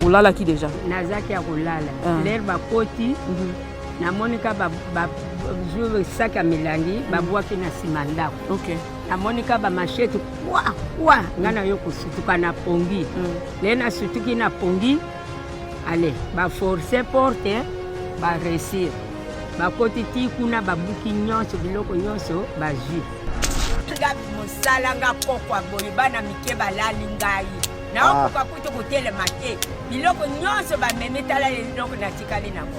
Olalaki déjà? Nazaki ya kolala. Lere bakoti, namoni ka bazwi saki ya milangi, babwaki na nsima ndako. Namoni ka bamashete kwa kwa, ngai nayo kosutuka na pongi. Lere nasutuki na pongi, ale baforce porte, baresir, bakoti ti kuna, babuki nyonso, biloko nyonso bazwi. Nga mosala nga kokwa boye, bana mike balali ngai, naokoka kutu kotelema te. Biloko nyonso bamemi, tala eloko natikali nango,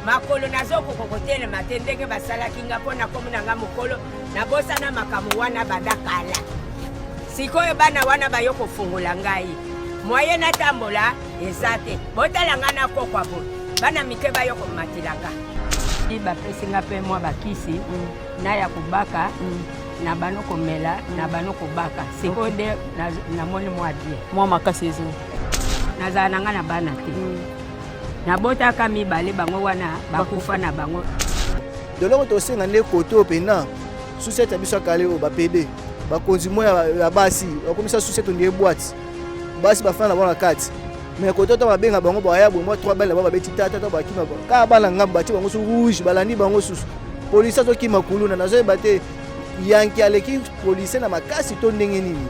makolo nazokoka kotelema te ndenge basalaki nga mpo nakomi na nga mokolo, nabosana makambo wana banda kala. Sikoyo bana wana bayo kofungola ngai, moye natambola eza te. Botala ngai nakokwa boye, bana mike bayo komatilaka. Bapesi nga mpe mwa bakisi na ya kobaka, na bano komela, na bano kobaka. Sikoyo nde namoni mwa bien. Mwa makasi ezo. Nazala na ngai na bana te, nabotaka mibale, bango wana bakufa na bango. Eloko tosenga nde kote oyo mpena sous-ciat ya biso ya kale oyo bapede bakonzi mo ya basi bakomisa sous-ciat ondie boîte, basi bafanda na bango na kati. Mais kote to babenga bango, baya boye mwa trois bale na bango, babeti tata bakima kaka bana ngambo, batie bango su rouge, balandi bango susu. Polisi azokima kuluna, nazoyeba te yanki aleki policier na makasi to ndenge nini.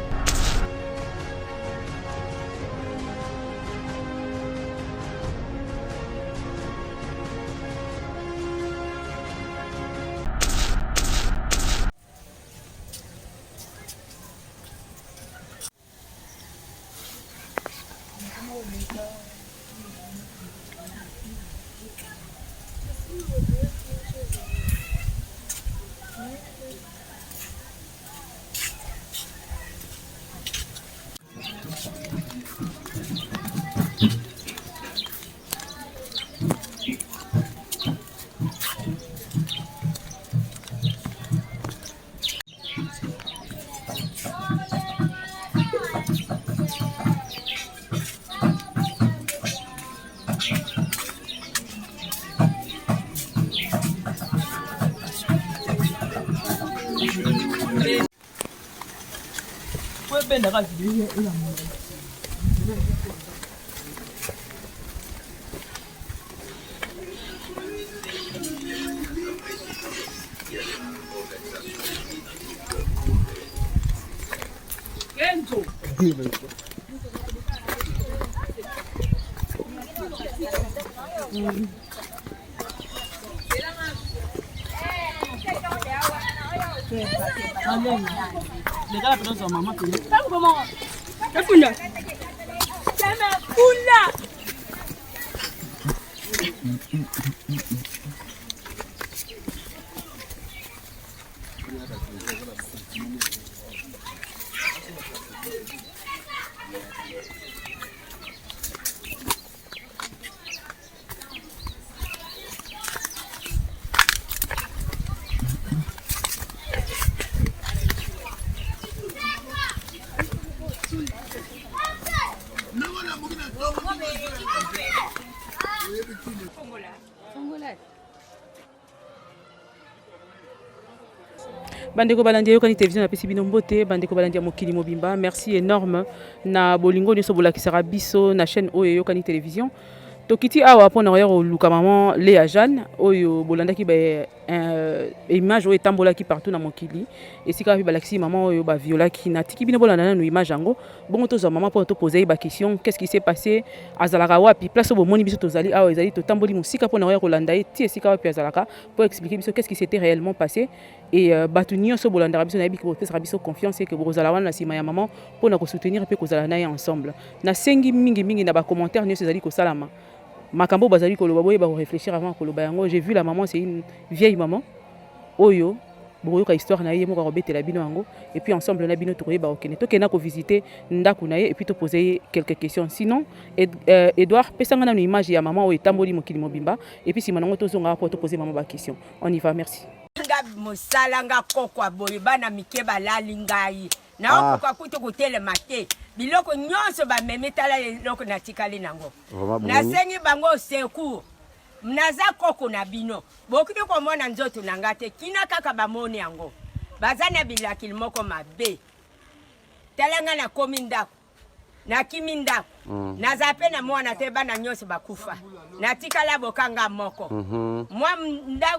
Bandeko balandi Eyokani Télévision, napesi bino mbote. Bandeko balandi ya mokili mobimba, merci énorme na bolingo nyonso bolakisaka biso na chaîne oyo Eyokani Télévision. Tokiti awa mpona koya koluka maman Léa Jeanne oyo bolandaki ba image oyo etambolaki partout na mokili, esika wapi balakisi mama oyo baviolaki. Natiki bino bolanda nanu image yango, bongo tozwa mama mpona topose ye baquestion: qu'est-ce qui s'est passé, azalaka wapi? Place oyo bomoni biso tozali awa ezali, totamboli mosika mpona koya kolanda ye ti esika wapi azalaka mpo expliquer biso qu'est-ce qui s'était réellement passé. Et bato nyonso bolandaka biso, nayebi ke bopesaka biso confiance ke bokozala wana na nsima ya mama mpona kosoutenir mpe kozala na ye ensemble. Nasengi mingimingi na bacommentaire nyonso ezali kosalama, makambo bazali koloba, boyeba koréfléchir avant koloba yango. J'ai vu la maman, c'est une vieille maman oyo bokoyoka histoire na ye, ye moko akobetela bino yango, et puis ensemble na bino tokoyeba kokende, tokenda kovisite ndako na ye et puis topose ye quelques questions. Sinon Edouard, pesanga nanu image ya mama oyo etamboli mokili mobimba, et puis nsima nango tozongaka mpo topose mama baquestion. On y va, merci. Nga mosala nga kokwa boye, bana mike balali ngai, naokoka kutu kotelema te. Biloko nyonso bamemi, tala eloko natikali nango. Nasengi bango secours, naza koko na bino, bokoki komona nzoto na nga te kina kaka bamoni yango. Baza na bilakili moko mabe. Tala nga nakomi ndako, nakimi ndako. Naza mpe na mwana te, bana nyonso bakufa, natikala boka nga moko.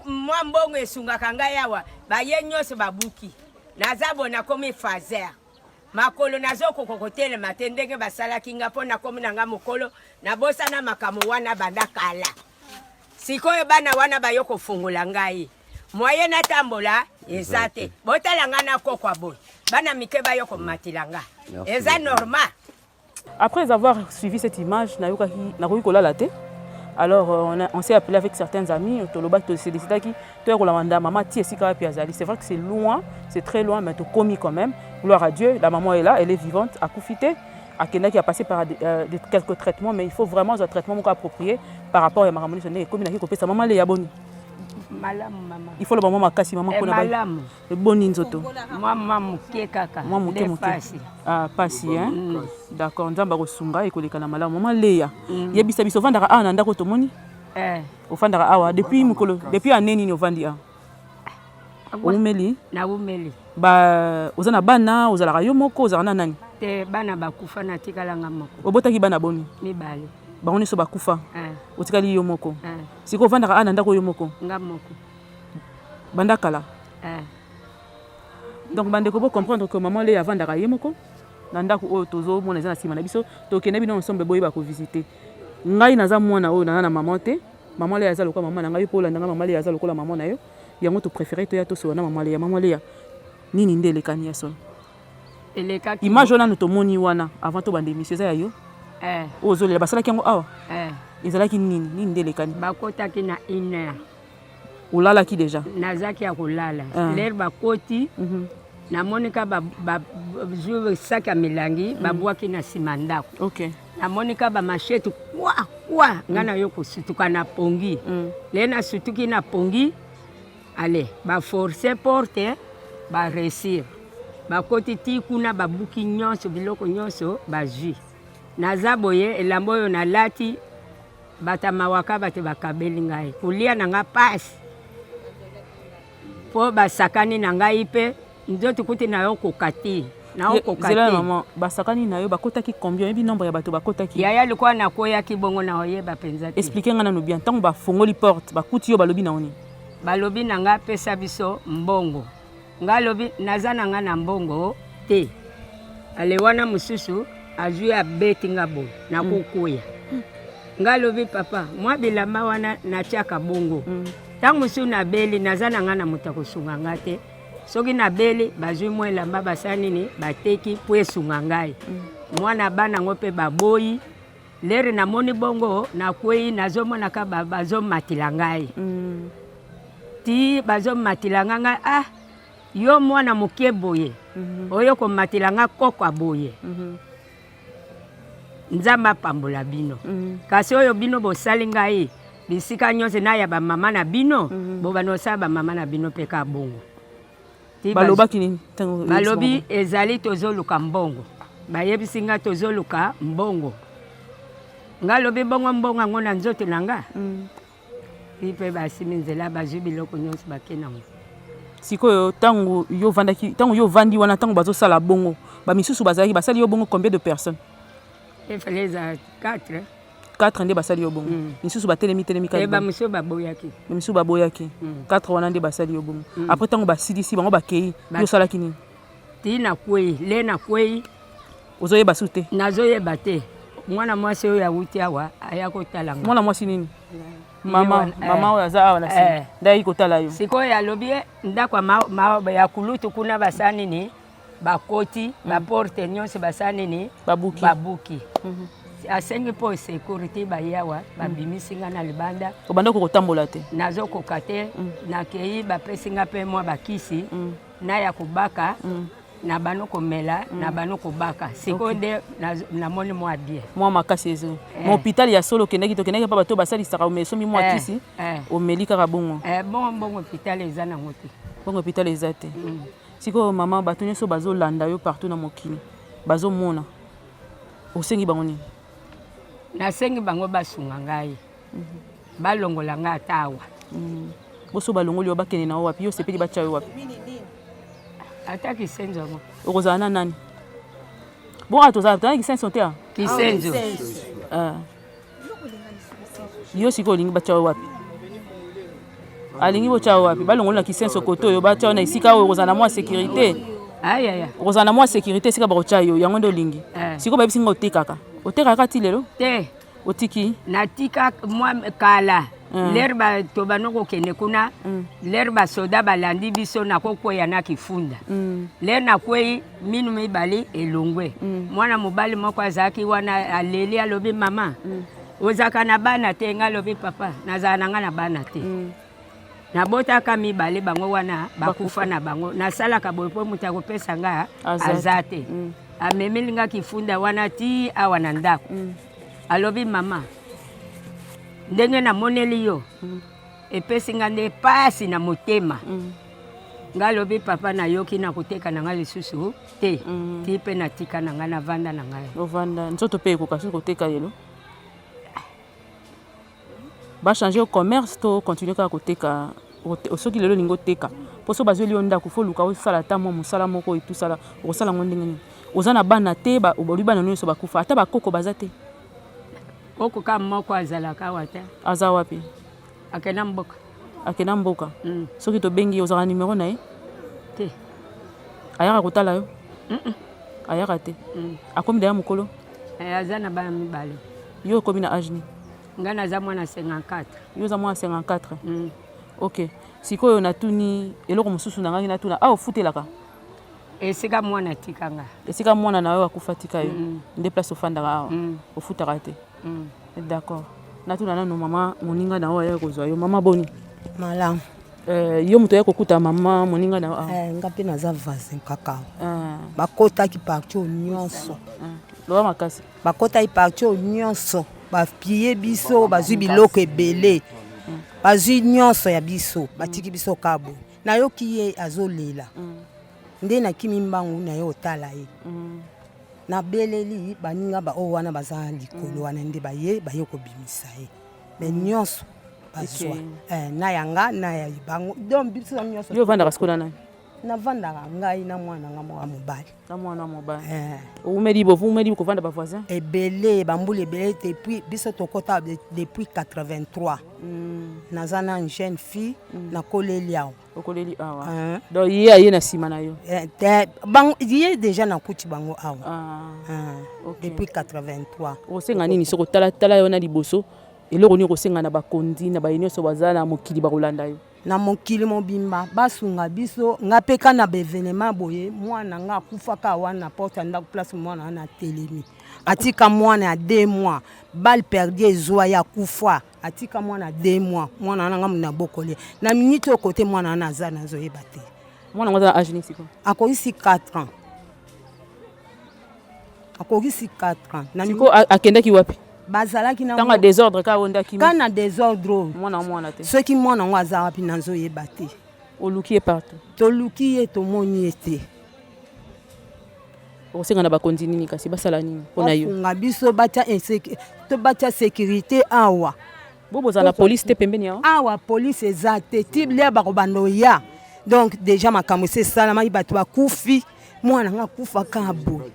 Mwa mbongo esungaka ngai awa, baye nyonso babuki. Naza bo nakomi fazer makolo, nazokoka kotelema te ndenge basalaki nga, mpo nakomi na nga mokolo, nabosana makambo wana banda kala. Sikoyo bana wana bayo kofungola ngai, moye natambola eza te. Botala ngai nakokwa boye, bana mike bayo komatela nga, eza normal? Après avoir suivi cette image, nayokaki nakoki kolala te. Alors on s'est appelé avec certains amis, tolobaki, tosollicitaki toya kolanda mama ti esika wapi azali. C'est vrai que c'est loin, c'est très loin, mais tokomi quand même. Gloire à Dieu, la maman est là, elle est vivante, akufi te. Akendaki a passé par quelques traitements, mais il faut vraiment un traitement moko approprié par rapport ya makambo nyonso ndenge ekomi. Naki kopesa mama Leya, boni? Malamu, mama. Il faut loba mwa makasi, mama, mpona malamu. Boni nzoto? Mwa moke kaka. Mwa moke. Nde moke. Pasi. Ah, pasi hein? D'accord, Nzambe akosunga, ekoleka na malamu. Mama Leya, yebisa biso, ovandaka awa na ndako tomoni? Eh. Ofandaka awa depuis mokolo, depuis année nini ovandi awa? Oumeli? Naumeli. Ba oza na bana, ozalaka yo moko, ozalaka na nani? Te, bana bakufa, natikalanga moko. Obotaki bana boni? Mibale. Bango nyonso bakufa? Eh. Otikali yo moko? Eh. Sikoyo ovandaka awa na ndako yo moko? Nga moko. Banda kala? Eh. Donc bandeko, bocomprendre que mama Leya avandaka ye moko na ndako oyo tozomona eza na nsima na biso. Tokende bino ensemble, boyeba kovisite. Ngai naza mwana oyo naza na mama te. Mama Leya aza lokola mama na ngai, mpo olanda ngai, mama Leya aza lokola mama na yo. Yango topréféré toya tosola na mama Leya. Mama Leya, nini nde elekani ya solo? Elekaki. Image wana nanu tomoni wana avant tobanda émission, eza ya yo? Eh. Oyo ozolela, basalaki yango awa? Eh. Ezalaki nini? Nini nde elekani? Bakotaki na une heure. Olalaki déjà? Nazaki ya kolala. Ah. L'heure bakoti, namoni ka bazwi saki ya milangi, babwaki na nsima ndako. Namoni ka bamachette kwa kwa, ngai nayo kosutuka na pongi. Le nasutuki na pongi, ale baforce porte, baréussir, bakoti ti kuna, babuki nyonso, biloko nyonso bazwi. Naza boye, elamba oyo nalati, bato ya mawaka, bato bakabeli ngai, kolia na nga pasi, mpo basakani na ngai mpe nzoto kuti nayokoka te, naokoka Zela. te. Mama, basakani na yo, bakotaki combien? Oyebi nombre ya bato bakotaki? Yaya, lokola nakweyaki bongo, na oyeba mpenza te. Explique nga nano bien, ntango bafongoli porte, bakuti yo, balobi na yo nini? Balobi na nga: "Pesa biso mbongo." Nga alobi: "Naza na nga na mbongo te." Ale wana mosusu azwi, abeti nga boye, nakokwea. Nga alobi: "Papa, mwa bilamba wana natiaka bongo, ntango mosusu nabeli, naza na nga na moto akosunga nga te. Soki nabeli, bazwi mwa elamba, basala nini, bateki mpo esunga ngai." Mwana bana yango mpe baboyi. L'heure namoni bongo, nakwei, nazomonaka bazomatela ngai, ti bazomatela nga ngai: "Ah, yo mwana moke boye, oyo komatela nga kokwa boye? Nzambe apambola bino, kasi oyo bino bosali ngai, bisika nyonso na ya bamama na bino, bobanda kosala bamama na bino mpe ka bongo." Ti Balobaki nini ntango? Balobi ezali tozoluka mbongo. Bayebisi nga tozoluka mbongo. Nga alobi: "Bongo mbongo yango na nzoto na nga?" Ti mpe basimi nzela, bazwi biloko nyonso, bake nango. Sikoyo ntango yo ovandaki, ntango yo ovandi wana, ntango bazosala bongo, bamisusu bazalaki? Basali yo bongo combien de personnes? Efale eza 4. 4 nde basali yo bongo? Misusu batelemi telemi kaka? E, bamosusu baboyaki. Misusu baboyaki. 4 wana nde basali yo bongo. Après, ntango basilisi bango, bakei, yo osalaki nini? Ti nakwei, le nakwei. Ozoyeba su te? Nazoyeba te. Mwana mwasi oyo awuti awa aya kotala nga. Mwana mwasi nini? Mama? Wana, eh. Mama oyo aza awa na nsima? Eh. Nde ayaki kotala yo? Sikoyo alobi ndako ya kulutu kuna basala nini, bakoti, baporte nyonso basala nini? Babuki. Babuki. Asengi mpo sécurité bayawa, babimisi nga na libanda. Obanda kokotambola te? Nazokoka te. Nakei, bapesi nga mpe mwa bakisi na ya kobaka, na bano komela, na bano kobaka. Sikoyo nde namoni mwa bien. Mwa makasi ezo. Ma hôpital ya solo okendaki? Tokendaki mpa bato basalisaka, omesomi mwa kisi? Eh. Omeli kaka bongo? Eh, bongo mbongo hôpital eza nango te. Bongo hôpital eza te. Sikoyo mama, bato nyonso bazolanda yo partout na mokili, bazomona, osengi bango nini? Nasengi bango basunga ngai, balongola ngai ata awa. Boso balongoli yo, bakende na yo wapi? Yo osepeli batya yo wapi? Ata Kisenso yango. Okozala na nani? Bon, awa tozala tozalaki Kisenso te awa? Kisenso. Ah. Yo sikoyo olingi batya yo wapi? Alingi botya yo wapi? Balongoli na Kisenso kote oyo batya yo na esika oyo okozala na mwa sécurité. Ayaya. Okozala na mwa sécurité esika bakotya yo, yango nde olingi. Eh. Sikoyo bayebisi nga otekaka. Otekaka ti lelo? Te. Otiki? Natika mwa kala. Lere bato bano kokende kuna, lere basoda balandi biso nakokweya na kifunda. Lere nakwei minu mibale elongwe. Mwana mobali moko azalaki wana aleli alobi mama, ozalaka na bana te? Ngai alobi papa, nazala na ngai na bana te. Nabotaka mibale bango wana bakufa na bango. Nasalaka boye mpo moto akopesa nga aza te. Amemeli nga kifunda wana ti awa na ndako. Alobi mama, ndenge namoneli yo epesi nga nde pasi na motema. Nga alobi papa, nayoki na koteka na nga lisusu te. Ti mpe natika na nga navanda na ngai. Ovanda nzoto mpe ekoka soki koteka lelo bachange commerce to continue kaka koteka? Soki lelo olingi oteka, mpo so bazweli yo ndako, fo luka osala ata mwa mosala moko etusala. Okosala yango ndenge nini? Oza na bana te, olobi bana nyonso bakufa, ata bakoko baza te. Koko ka moko azalaka awa te. Aza wapi? Akenda mboka. Akenda mboka. Soki tobengi ye, ozalaka numero na ye? Te. Ayaka kotala yo? Ayaka te? Akomi daya mokolo? Aza na bana mibale. Yo okomi na age nini? Ngai naza mwana 54. Yo oza mwana 54? Ok, sikoyo natuni eloko mosusu na ngai, natuna awa, ofutelaka? Esika mwana atika nga. Esika mwana na yo akufa tika yo, nde place ofandaka awa? Ofutaka te? D'accord. Natuna nano mama moninga na oyo ayaki kozwa yo. Mama, boni? Malamu. Yo moto oya kokuta mama moninga na yo awa? Nga mpe naza voisin kaka. Bakotaki partie oyo nyonso. Loba makasi. Bakotaki partie oyo nyonso, bapiller biso, bazwi biloko ebele, bazwi nyonso ya biso, batiki biso kabo. Nayoki ye azolela nde nakimi mbangu na ye otala ye. Nabeleli baninga baoyo wana baza likolo wana, nde baye kobimisa ye. Me nyonso bazwa, na yanga na ya bango, donc biso nyonso. Yo ovandaka sikoyo na nani? Navandaka ngai na mwana nga moko ya mobali. Na mwana mobali. Owumeli bo umeli kovanda bavoisin? Ebele, bambula ebele. Depuis biso tokɔta depuis 83, naza na jeune fille, nakoleli awa. Okoleli awa? Donc ye aye na nsima na yo? Te, ye déjà nakuti bango awa. Depuis 83. Okosenga nini soki otalatala yo na liboso? Eloko nini okosenga na bakonzi na baye nyonso baza na mokili bakolanda yo? Na mokili mobimba, basunga biso. Nga mpe ka na baévénement boye, mwana nga akufaka wana na porte ya ndako, place mwana wana atelemi. Atika mwana ya 2 mois, balle perdue ezwa ye, akufa, atika mwana 2 mois. Mwana wana nga na bokoli na minute oyo kote mwana wana aza, nazoyeba te. Mwana ngo aza na age nini sikoyo? Akokisi 4 ans, akokisi 4 ans. Sikoyo akendaki wapi? Bazalaki na ntango ya désordre kaka oyo ndaki? Ka na désordre oyo. Mwana mwana te? Soki mwana yango aza wapi, nazoyeba te. Oluki ye partout? Toluki ye, tomoni ye te. Okosenga na bakonzi nini kasi? Basala nini mpona yo? Basunga biso, batia to batia sécurité awa. Bo bozala na police te pembeni awa? Awa police eza te. Ti lia bakobanda oya, donc déjà makambo esi esalamaki, bato bakufi, mwana nga akufa kaka boye.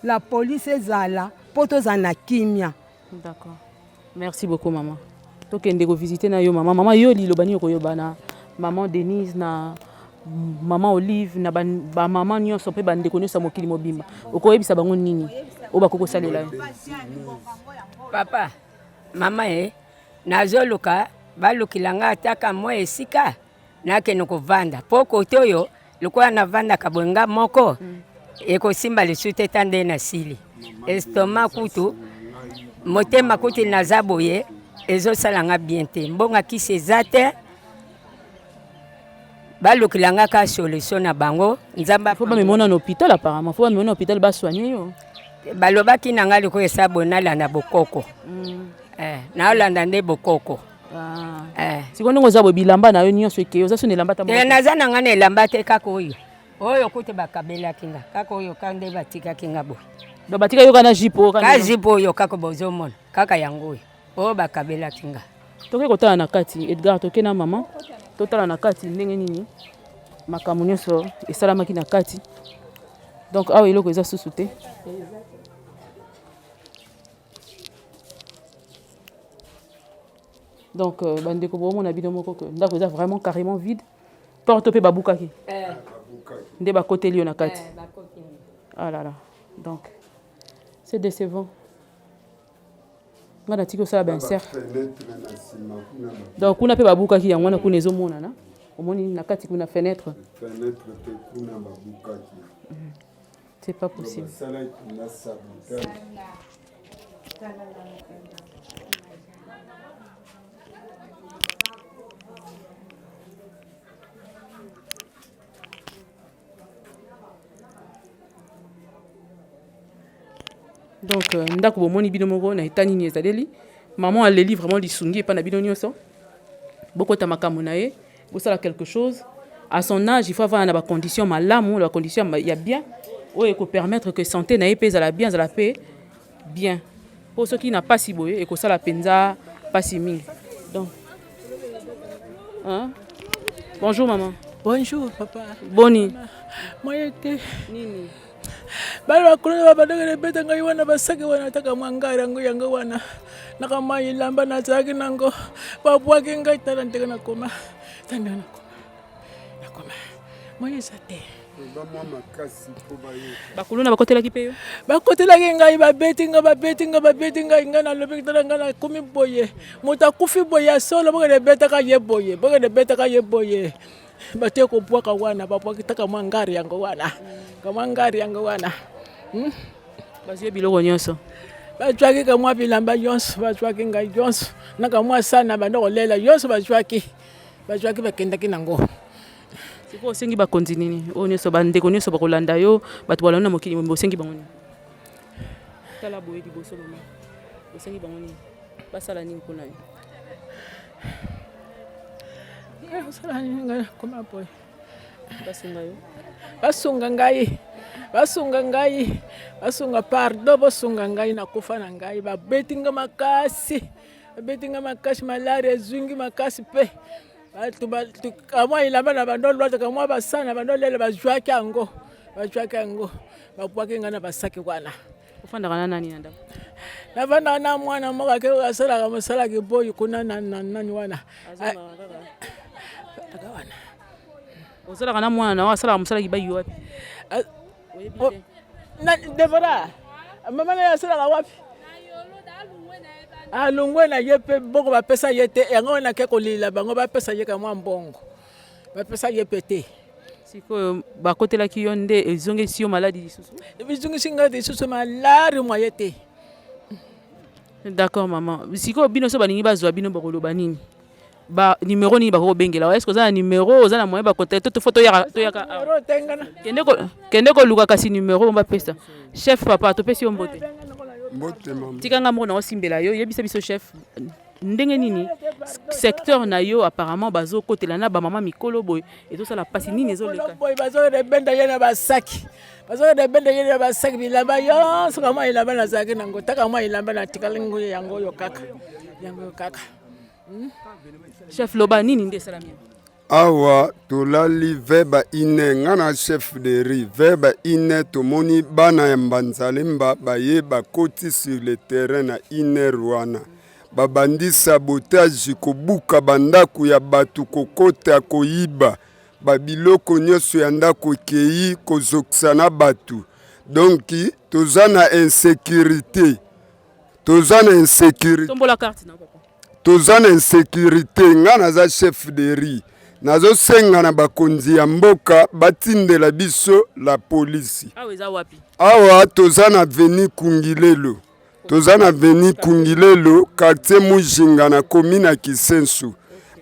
La police ezala mpo tozala na kimia. D'accord, merci beaucoup mama. Tokende kovisite na yo mama. Mama, yo liloba nini okoyoba na maman Denise, na mama Olive, na bamama nyonso mpe bandeko nyonso ya mokili mobimba? Okoyebisa bango nini oyo bakoki kosalela yo? Papa, mama, e nazoluka balukila nga ataka mwa esika nakende kovanda, mpo kote oyo lokola navandaka boye nga moko, ekosimba lisusu te. Ta nde nasili estomac, kutu motema kutu naza boye, ezosala nga bien te. Mbongo kisi eza te. Balukila nga ka solution na bango, Nzambe. Fo bamemona na hôpital apparemment, fo bamemona na hôpital basoigne yo. Balobaki na nga likoyo esa boye, nalanda bokoko. Naolanda nde bokoko. Sikoyo ndenge oza boye, bilamba na yo nyonso ekei, oza so na elamba ta? Naza na nga na elamba te, kaka oyo oyo kutu bakabelaki nga, kaka oyo ka nde batikaki nga boye. Donc batika yo kaka na jupe oyo? Ka jupe oyo kaka bozomona, kaka yango oyo oyo bakabelaki nga. Toke kotala na kati, Edgar. Toke na mama, totala na kati ndenge nini makambo nyonso esalamaki na kati. Donc awa eloko eza susu te. Donc euh, bandeko bomona bino moko que ndako eza vraiment carrément vide. Porte mpe babukaki. Eh. Nde bakoteli yo na kati. Eh, ah là là. Donc c'est décevant. Nga natiki osala ba insert. Donc kuna mpe babukaki yango wana kuna ezomonana. Omoni na kati kuna fenêtre. Fenêtre mpe kuna babukaki. C'est pas possible. Donc euh, ndako bomoni bino moko na eta nini ezaleli. Maman aleli vraiment lisungi epai na bino nyonso. Bokota makambo na ye, bosala quelque chose. À son âge, il faut avoir na ba conditions malamu, na ba conditions ya bien oyo eko permettre que santé na ye mpe ezala bien, ezala mpe bien. Mpo soki na pasi boye ekosala mpenza pasi mingi. Donc hein? Bonjour maman. Bonjour papa. Boni. Moye te. Nini? Bana bakolona babandaki lebeta ngai wana basaki wana ataka mwa ngai yango yango wana naka mwa elamba nazalaki nango babwaki ngai tala ndenge nakoma tala ndenge nakoma nakoma moye eza te. Bakuluna bakotelaki mpe yo? Bakotelaki ngai, babeti ngai, babeti ngai, babeti ngai, ngai nalobi tala ngai nakomi boye, moto akufi boye ya solo, bokende betaka ye boye, bokende betaka ye boye. Bato kobwaka wana, babwaki taka mwa ngari yango wana, kamwa ngari yango wana. Bazwi biloko nyonso. Bazwaki kamwa bilamba nyonso, bazwaki ngai nyonso, na kamwa sana banda kolela nyonso bazwaki, bazwaki bakendaki nango. Sikoyo osengi bakonzi nini oyo nyonso bandeko nyonso bakolanda yo bato balanda na mokili mobimba osengi bango nini? Tala boye liboso mama, osengi bango nini? Basala nini mpona yo? Basala nini ngai nakoma boye? Basunga yo? Basunga ngai, basunga ngai, basunga pardon, bosunga ngai nakufa na ngai, babeti ngai makasi, babeti ngai makasi, malaria ezwingi makasi mpe bato kamwa elamba na bando lwata kamwa basana na bando lela bazwaki yango bazwaki yango babwaki ngai na basaki wana. Ofandaka na nani na ndako? Nafandaka na mwana moko ake asalaka mosala kiboyi kuna na nani wana. Wana. Osalaka na mwana na yo asalaka mosala kibayi wapi? Devora mama na ye asalaka wapi? Alongwe na ye mpe mbongo bapesa ye te, yango wana ake kolila bango bapesa ye kamwa mbongo, bapesa ye mpe te. Sikoyo bakotelaki yo nde ezongisi yo maladi lisusu? Ezongisi ngai lisusu malari mwaye te. D'accord maman. Sikoyo bino so balingi bazwa bino bakoloba nini? Ba numero nini bakoki kobengela? Est-ce que oza na numero, oza na moyen ba contacter to faut toyaka toyaka awa? Kende ko kende koluka kasi numero bapesa. Chef papa topesi yo mbote. Mbote mama. Tika nga moko na osimbela yo, yebisa biso chef ndenge nini secteur na yo apparemment bazokotela na ba mama mikolo boye ezosala pasi nini ezoleka? Boye bazokende benda ye na basaki, bazokende benda ye na basaki bilamba nyonso kamwa elamba nazalaki nango taka mwa elamba natikali ngo yango oyo kaka yango oyo kaka. Chef loba nini nde esalami? Awa tolali vers ba une nga na chef de rue vers ba une tomoni bana ya Mbanzalemba baye bakoti sur le terrain na une heure wana babandi sabotage kobuka bandako ya bato kokota koyiba ba biloko nyonso ya ndako ekeyi kozokisa na bato donc toza na insecurite toza na insecurite Tombola carte na papa. Toza na insecurite nga naza chef de rue nazosenga na bakonzi ya mboka batindela biso la polisi. Awa eza wapi? Awa toza na avenue Kungilelo, toza na avenue Kungilelo quartier Mujinga na commune ya Kisensu.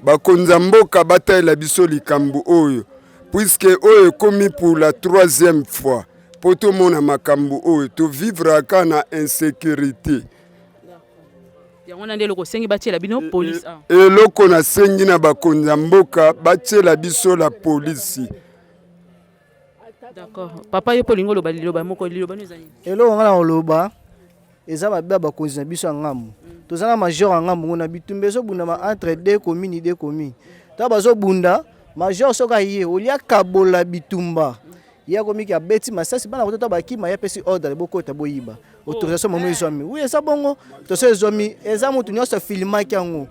Bakonzi ya mboka batalela biso likambo oyo puisque oyo ekomi pour la troisième fois po tomona makambo oyo tovivraka na insecurite. Yango wana nde eloko osengi batiela bino police awa? Eloko nasengi na bakonzi ya mboka batiela biso la polisi. D'accord. Papa yo mpe olingi oloba liloba moko, liloba nini eza nini? Eloko nga na koloba eza mabe ya bakonzi na biso ya ngambo. Toza na major ya ngambo kuna, bitumba ezobundama entre deux communes, deux communes. Tango bazobunda, major soki aye, olie akabola bitumba. Ye akomiki abeti masasi, bana kotata bakima, ye apesi ordre: bokota, boyiba. Autorisation mamo ezwami. Oui, eza bongo, autorisation ezwami, eza motu nyonso afilmaki yango.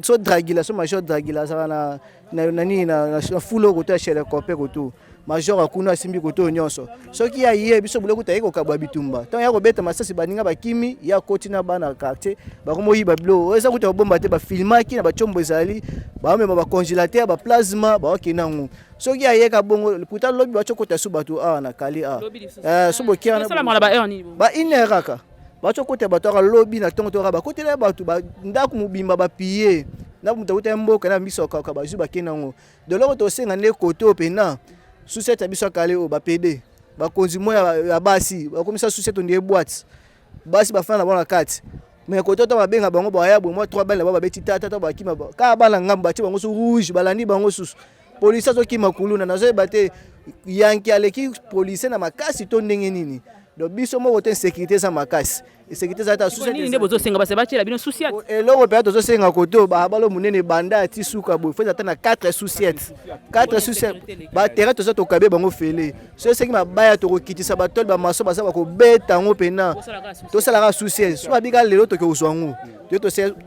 So Dragila, so major Dragila azalaka na nini, na fulo koto ya chez cope, koto major akuna asimbi koto oyo nyonso. Soki ya ye biso biloko taye kokabwa bitumba, ntango ya kobeta masasi, baninga bakimi, ye akoti na bana quartier, bakomoyiba biloko oyo eza kuta kobomba te. Bafilmaki na batiombo, ezali baomema bacongélateur, baplasma, baokende yango. Soki ayeka bongo, pourtant lobi bati okota su bato awa na kali awa. So bokia ba une heure kaka, bati okota bato aka lobi na ntongo toka, bakotela bato ndako mobimba, bapille na moto akuta mboka na miso kaka, bazwi, bakende yango. Doloko tosenga nde kote oyo mpena sous-ciat ya biso akale oyo bapede, bakonzi mo ya basi bakomisa sous-ciat on dirait boîte, basi bafanda na bango na kati. Mais kote to babenga bango, baya boye mwa trois bana, babeti tata to bakima kaka bana ngambo, batie bango so rouge, balandi bango susu. Polisi azokima kuluna, nazoyeba te yanki aleki policier na makasi to ndenge nini. Donc biso moko te, insécurité eza makasi, insécurité eza ta. Nini nde bozosenga? Base batiela bino sous-ciat? Eloko mpenza tozosenga kote oyo, balabala monene banda ya ti suka boye, faut ata na 4 sous-ciat, 4 sous-ciat. Baterrain toza tokabe bango fele, so esengi mabaya, tokokitisa batole, bamaso baza bakobeta yango mpena, tosalaka sous-ciat. So babika lelo, toke kozwa yango.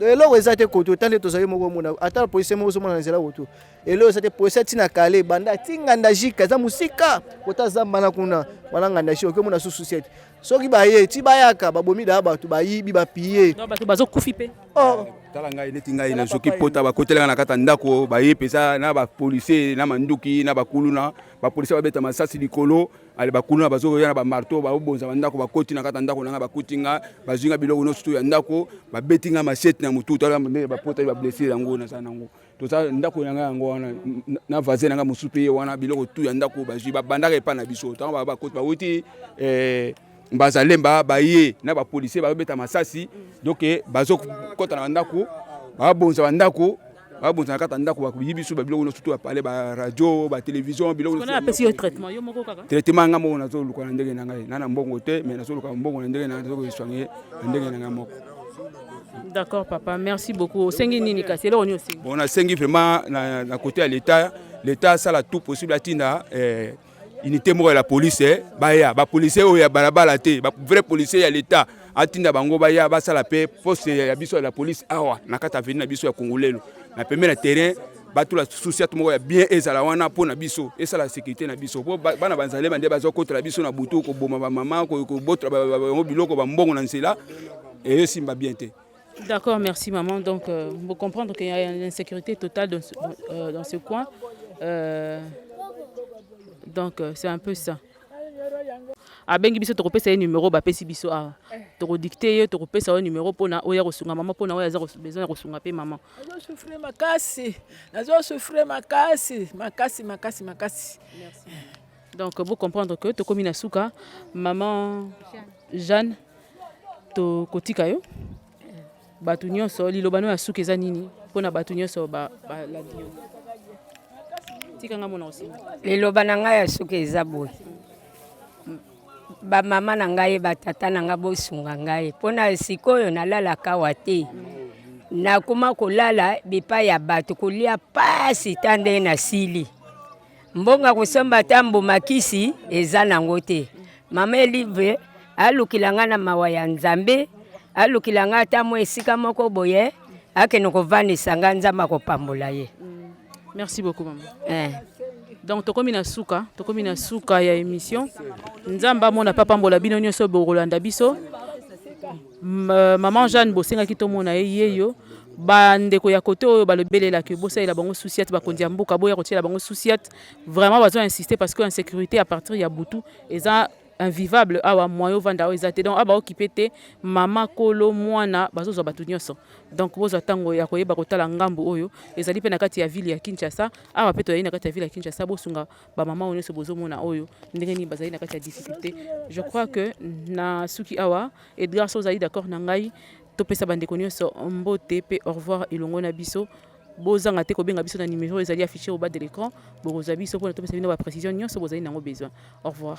Eloko eza te kote ota nde tozali moko omona, ata policier moko ozomona na nzela koto, eloko eza te. Policier ntina kale banda ti nganda jika eza mosika, kota zamba na kuna wana nganda jika, okomona su sous-ciat. Soki baye ti bayaka, babomi daa bato, bayibi, bapille. Bato bazokufi mpe. Oh. Tala ngai, neti ngai nazoki pota, bakotelanga na kati ya ndako, baye mpenza na bapolisier na manduki na bakuluna. Bapolisier babeta masasi likolo. Ale bakuluna bazoya na bamarteau, baobonza bandako, bakoti na kati ya ndako na ngai, bakuti nga, bazwi nga biloko nyonso ya ndako, babeti nga machette na motu. Tala ndenge bapota, bablessure yango naza nango. Toza ndako na ngai yango wana na voisin na ngai mosusu mpe ye wana. Biloko tu ya ndako bazwi, babandaka epai na biso. Ntango bakoti, bawuti Bazalemba, baye na bapolisier, bazobeta masasi. Donc bazokɔta na bandako, babonza bandako, babonza na kati ya ndako, bayibi biso babiloko nyonso tu ya pale, baradio, batelevizio, biloko. Apesi yo traitement yo moko kaka? Traitement nga moko nazoluka na ndenge na ngai. Na mbongo te, mais nazoluka mbongo na ndenge na ngai, nazokosoigne na ndenge na ngai moko. D'accord papa, merci beaucoup. Osengi nini kasi? Eloko nini osengi? Bon, nasengi vraiment na côté ya l'état, l'état asala tout possible, atinda unité moko ya la police, baya bapolisier oyo ya balabala te, vrai policier ya l'état, atinda bango baya basala mpe poste ya biso ya la police awa na kati avenue na biso ya Kongolelo, na pembeni na terrain. Batula sous-ciat moko ya bien ezala wana mpo na biso, esala sécurité na biso, mpo bana banzalema nde bazokotela biso na butu, koboma bamama, kobotola bango biloko, bambongo na nzela, eyosimba bien te. D'accord, merci maman. Donc, vous comprendre qu'il y a une insécurité totale dans ce coin. Donc, c'est un peu ça. Abengi biso, tokopesa ye numéro bapesi biso awa, tokodicte ye, tokopesa yo numéro mpona oyo ya kosunga mama, mpona oyo aza besoin ya kosunga mpe mama. Nazosouffrir makasi, nazosouffrir makasi, makasi, makasi, makasi. Donc vous comprendre que tokomi na suka. Maman Jeanne, tokotika yo. Bato nyonso, liloba no ya suka eza nini mpona bato nyonso balandi yo? Tikanga mona osinga. Liloba na ngai ya suka eza boye: bamama na ngai, batata na ngai, bosunga ngai mpona sikoyo nalalaka awa te. Nakoma kolala bipai ya bato, kolia pasi ta ndenge nasili mbongo kosomba ata mbuma kisi eza nango te. Mama Elive alukila ngai na mawa ya Nzambe, alukila ngai ata mwa esika moko boye akende kovandisa ngai. Nzambe akopambola ye. Merci beaucoup mama. Eh. Donc tokomi na suka, tokomi na suka ya émission. Nzambe amona pambola bino nyonso bokolanda biso. Maman Jeanne, bosengaki tomona ye, ye yo. Bandeko ya kote oyo balobelelaki bosalela bango sous-ciat, bakonzi ya mboka boya kotiela bango sous-ciat. Vraiment bazo insister parce que insécurité à partir ya butu eza invivable awa. Moyen ovanda oyo eza te. Donc awa baokipe te, mama kolo mwana bazozwa bato nyonso. Donc bozwa ntango ya koyeba kotala ngambu oyo ezali mpe na kati ya ville ya Kinshasa. Awa mpe toyali na kati ya ville ya Kinshasa. Bosunga bamama oyo nyonso bozomona oyo ndenge nini bazali na kati ya difficulté. Je crois que na suki awa. Edgar, so ozali d'accord na ngai, topesa bandeko nyonso mbote mpe au revoir elongo na biso. Bozanga te kobenga biso na numéro ezali affiché au bas de l'écran. Bokozwa biso mpona topesa bino baprécision nyonso bozali nango besoin. Au revoir.